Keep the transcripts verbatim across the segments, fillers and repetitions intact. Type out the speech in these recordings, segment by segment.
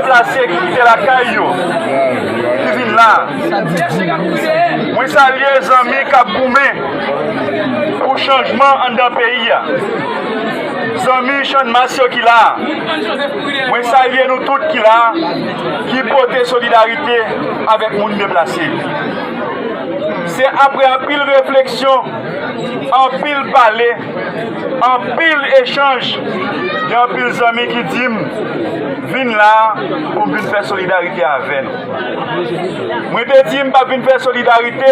Plase ki kite lakay yo, ki vin la. Mwen salye zanmi k ap goumen pou chanjman anndan peyi a. Zanmi Channmas yo ki la. Mwen salye nou tout ki la, ki pote solidarite avèk moun deplase. Se apre anpil refleksyon, anpil pale, anpil echanj, gen anpil zanmi ki di m vin la a pou m vin fè solidarite avè nou. Mwen te di m p ap vin fè solidarite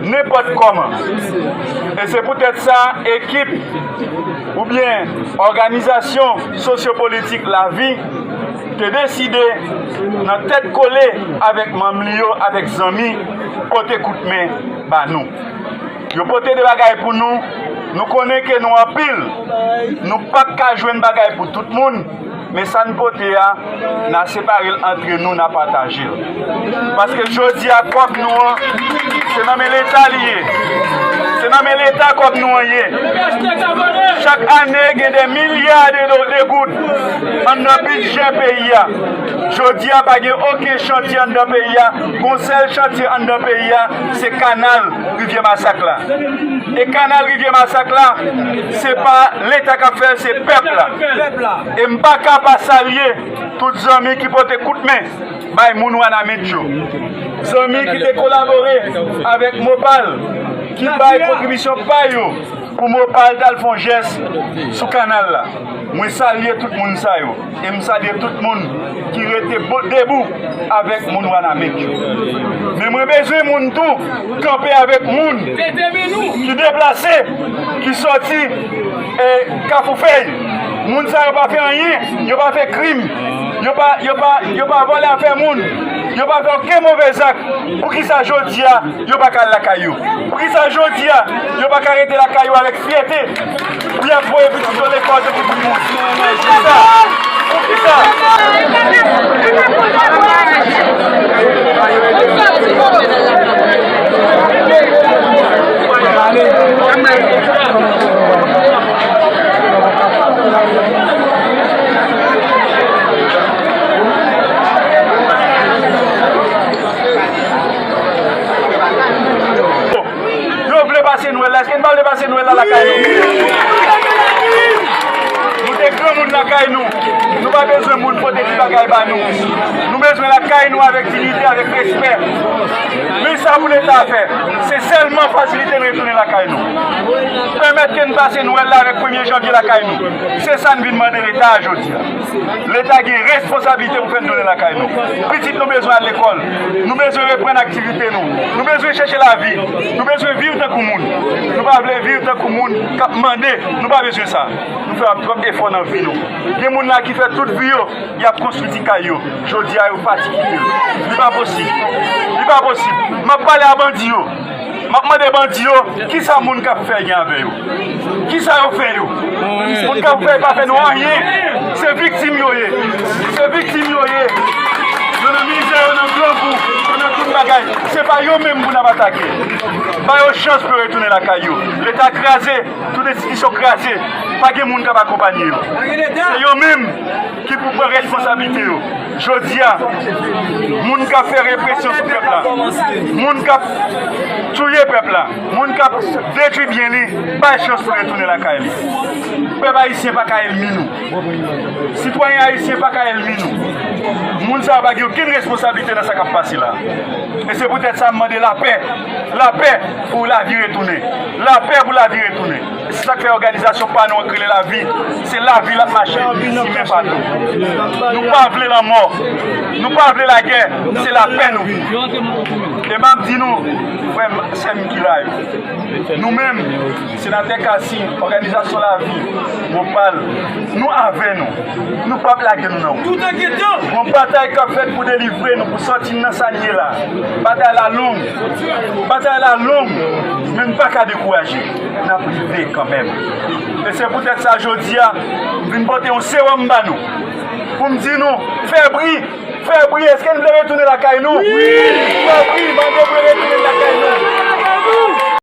nenpòt kòman. E se poutèt sa, ekip oubyen òganizasyon sosyopolitik Lavi te deside, nan tèt kole avèk manm li yo, avèk zanmi, pote kout men ba nou. Yo pote de bagay pou nou. Nou konnen ke nou anpil. Nou p ap ka jwenn bagay pou tout moun. Men sa n pote a, n a separe l antre nou, n a pataje l. Paske jodi a, kòb nou an, se nan men Leta li ye. Se nan men Leta kòb nou an ye. Chak ane, gen de milya de do-, de goud anndan bidjè peyi a. Jodi a, pa gen okenn chantye anndan peyi a. Gon sèl chantye anndan peyi a, se kanal Rivyè Masak la. E kanal Rivyè Masak la, se pa Leta k ap fè l, se pèp la. E m pa ka pa salye tout zanmi ki pote kout men bay moun Wanament yo. Zanmi ki te kolabore avèk Mopal, ki bay kontribisyon pa yo pou Mopal t al fè yon jès sou kanal la. Mwen salye tout moun sa yo. E m salye tout moun ki rete bo-, debou avèk moun Wanament yo. Men mwen bezwen moun tou kanpe avèk moun ki deplase, ki soti, e, Kafou Fèy. Moun sa yo pa fè anyen, yo pa fè krim, yo pa, yo pa, yo pa vòlè afè moun, yo pa fè okenn move zak. Poukisa jodi a yo pa ka al lakay yo? Poukisa jodi a yo pa ka rete lakay yo avèk fyète pou y ap voye pitit yo lekòl tankou tout moun? Poukisa? Poukisa? Yo vle pase Nwèl la. Èske n pa vle pase Nwèl la lakay nou? Nou te granmoun lakay nou. Nou pa bezwen moun pote ti bagay ba nou. Nou bezwen lakay nou avèk diyite, avèk respè. Men sa pou Leta fè, se sèlman fasilite n retounen lakay nou. Pèmèt ke n pase Nwèl la avèk premye janvye lakay nou. Se sa n vin mande Leta a jodi a. Leta gen responsablite pou fè n tounen lakay nou. Pitit nou bezwen al lekòl. Nou bezwen reprann aktivite nou. Nou bezwen chèche lavi. Nou bezwen viv tankou moun. Nou pa vle viv tankou moun k ap mande. Nou pa bezwen sa. Nou fè twòp efò nan vi nou. Gen moun la ki fè tout vi yo, y ap konstwi ti kay yo. Jodi a, yo pati kite l. Li pa posib. Li pa posib. M ap pale a bandi yo. M ap mande bandi yo, kisa moun Kafou Fèy gen avè yo? Kisa yo fè yo? Moun Kafou Fèy pa fè nou anyen. Se viktim yo ye. Se viktim yo ye. Yo nan mizè, yo nan grangou, yo nan tout bagay. Se pa yo menm pou n ap atake. Ba yo chans pou yo retounen lakay yo. Leta kraze, tout enstitisyon kraze. Pa gen moun k ap akonpanye yo. Se yo menm ki pou pran responsablite yo. Jodi a, moun k ap fè represyon sou pèp la, moun k ap touye pèp la, moun k ap detwi byen li, bay chans pou retounen lakay li. Pèp ayisyen pa ka ènmi nou. Sitwayen ayisyen pa ka ènmi nou. Moun sa yo pa gen okenn responsablite nan sa k ap pase la. E se poutèt sa m mande lapè, lapè pou lavi retounen, lapè pou lavi retounen. Se sa k fè òganizasyon pa nou an k rele Lavi. Se lavi l ap mache, li simen patou. Nou pa vle lanmò. Nou pa vle lagè. Se lapè nou vle. E m ap di nou, frè m, sè m ki la yo. Nou menm, Senatè Cassy, òganizasyon Lavi, Mopal, nou avè nou. Nou p ap lage nou nan wout. Gon batay k ap fèt pou delivre nou, pou sòti n nan sa n ye la. Batay la long. Batay la long. Men n pa ka dekouraje. N ap rive kanmenm. E se poutèt sa, jodi a, m vin pote yon sewòm ba nou. Pou m di nou, fè bri, fè bri, èske n vle retounen lakay nou? Wi! Fè bri, mande pou yo retounen lakay nou.